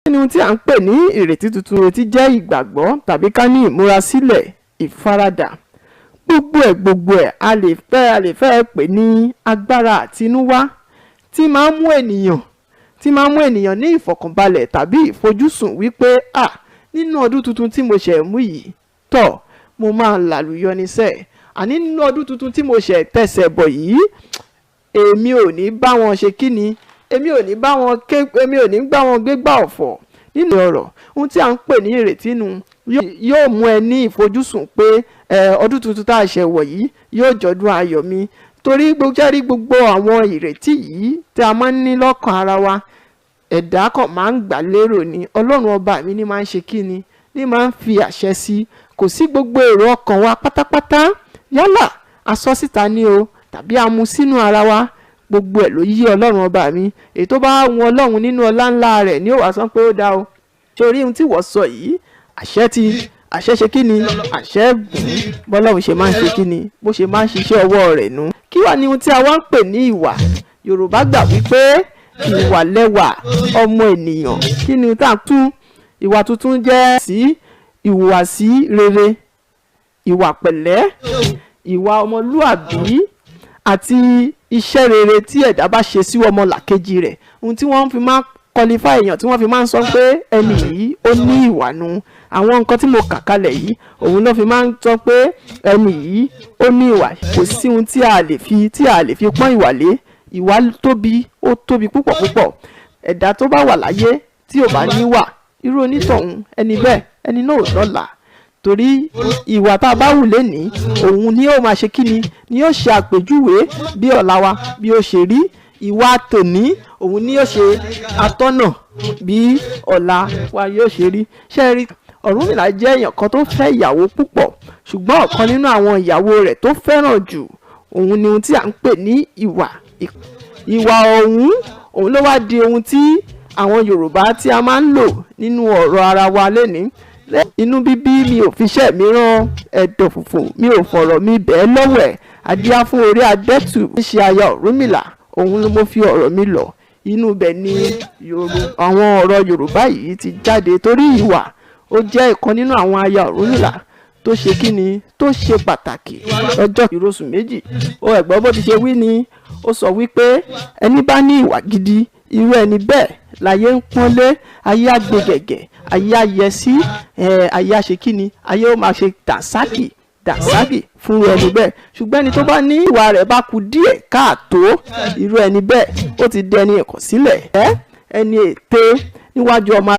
Nínú tí à ń pè ní ìrètí tuntun, ìrètí jẹ́ ìgbàgbọ́ tàbí ká ní ìmúrasílẹ̀, ìfaradà, gbogbo ẹ̀ gbogbo ẹ̀. A lè fẹ́ pè ní agbára àtinúwá tí máa ń mú ènìyàn ní ìfọ̀kànbalẹ̀ tàbí ìfojúsùn wípé, à, nínú ọdún tuntun tí mo ṣẹ̀ mú yìí tọ̀, mo máa làlùyọ níṣẹ́. Àní nínú ọdún tuntun tí mo ṣẹ̀ tẹ̀sẹ̀ bọ̀ yìí, èmi ò ní bá wọn ṣe kíni, èmi ò ní bá wọn ké, èmi ò ní gbá wọn gbégbá ọ̀fọ̀ nínú ọ̀rọ̀. Ohun tí à ń pè ní ìrètí nu yóò mú ẹ ní ìfojúsùn pé ọdún tuntun tá a ṣẹ̀ wọ̀ yìí yóò jọdún ayọ̀ mi, torí gbogbo gbogbo àwọn ìrètí yìí tí a máa ń ní lọ́kàn ara wa, ẹ̀dá kan máa ń gbà lérò ni. Ọlọ́run ọba mi ní máa ń ṣe kíni, ní máa ń fi àṣẹ sí. Kò sí gbogbo èrò ọkàn wa pátápátá, yálà a sọ síta ni o tàbí a mú sínú ara wa, gbogbo ẹ̀ ló yí Ọlọ́run ọba mi. Èyí tó bá wọn Ọlọ́run nínú ọlá ńlá rẹ̀ ní ó wá sọ pé ó dá o, torí ohun tí wọ́n sọ yìí, àṣẹ ti àṣẹ ṣe kí ni, àṣẹ gùn. Bọ́lọ́run ṣe máa ń ṣe kí ni, bó ṣe máa ń ṣiṣẹ́ ọwọ́ rẹ̀ nu. Kí wàá ní ohun tí a wá ń pè ní ìwà? Yorùbá gbà wípé ìwà lẹ́wà ọmọ ènìyàn. Kí ni tá a tún ìwà tuntun jẹ́ sí? Ìhùwàsí rere, ìwà pẹ̀lẹ́, ìwà ọmọlúàbí àti iṣẹ́ rere tí ẹ̀dá bá ṣe sí ọmọlàkejì rẹ̀. Ohun tí wọ́n fi máa qualify èèyàn, tí wọ́n fi máa ń sọ pé ẹni yìí ó ní ìwà nu, àwọn nǹkan tí mo kà kalẹ̀ yìí, òun ló fi máa ń sọ pé ẹni yìí ó ní ìwà. Kò sí ohun tí a lè fi pọ́n ìwà lé. Ìwà tóbi, ó tóbi púpọ̀ púpọ̀. Ẹ̀dá tó bá wà láyé tí ò bá níwà, irú onítọ̀hún ẹni bẹ́ẹ̀, ẹni náà ò lọ́lá, torí ìwà tá a bá wù lénìí, òun ni ó máa ṣe kíni, ni ó ṣe àpèjúwe bí ọ̀la wa bí ó ṣe rí. Ìwà tòní, òun ni ó ṣe atọ́nà bí ọ̀la wa yóò ṣe rí. Ṣé ẹ rí, Ọ̀rúnmìlà jẹ́ èèyàn kan tó fẹ́ ìyàwó púpọ̀, ṣùgbọ́n ọ̀kan nínú àwọn ìyàwó rẹ̀ tó fẹ́ràn jù, òun ni ohun tí à ń pè ní ìwà. Ìwà ọ̀hún, òun ló wá di ohun tí àwọn Yorùbá tí a máa ń lò nínú ọ̀rọ̀ ara wa lénìí. Inú bíbí mi ò fiṣẹ́ mi rán, ẹ̀dọ̀ fùfù mi ò fọ̀rọ̀ mi bẹ́ẹ̀ lọ́wọ́ ẹ̀, adíá fún orí adẹ́tù ń ṣe aya Ọ̀rúnmìlà, òun ló mo fi ọ̀rọ̀ mi lọ. Inú ibẹ̀ ni àwọn ọ̀rọ̀ Yorùbá yìí ti jáde, torí ìwà ó jẹ́ ìkan nínú àwọn aya Ọ̀rúnmìlà tó ṣe kíni, tó ṣe pàtàkì. Lọ́jọ́ ìrosùn méjì ó ẹ̀gbọ́n bó ti ṣe wí ni, ó sọ wípé ẹni bá ní ìwà gidi, irú ẹni bẹ́ẹ̀ láyé ń pọ́nlé, ayé á gbé gẹ̀gẹ̀, ayé á yẹ sí, ayé á ṣe kíni, ayé ó máa ṣe dànsákì dànsákì fún irú ẹni bẹ́ẹ̀. Ṣùgbọ́n ẹni tó bá ní ìwà rẹ̀ bá ku díẹ̀ káàtó, irú ẹni bẹ́ẹ̀, ó ti dẹni ìkọ̀sílẹ̀, ẹni ète níwájú ọmọ.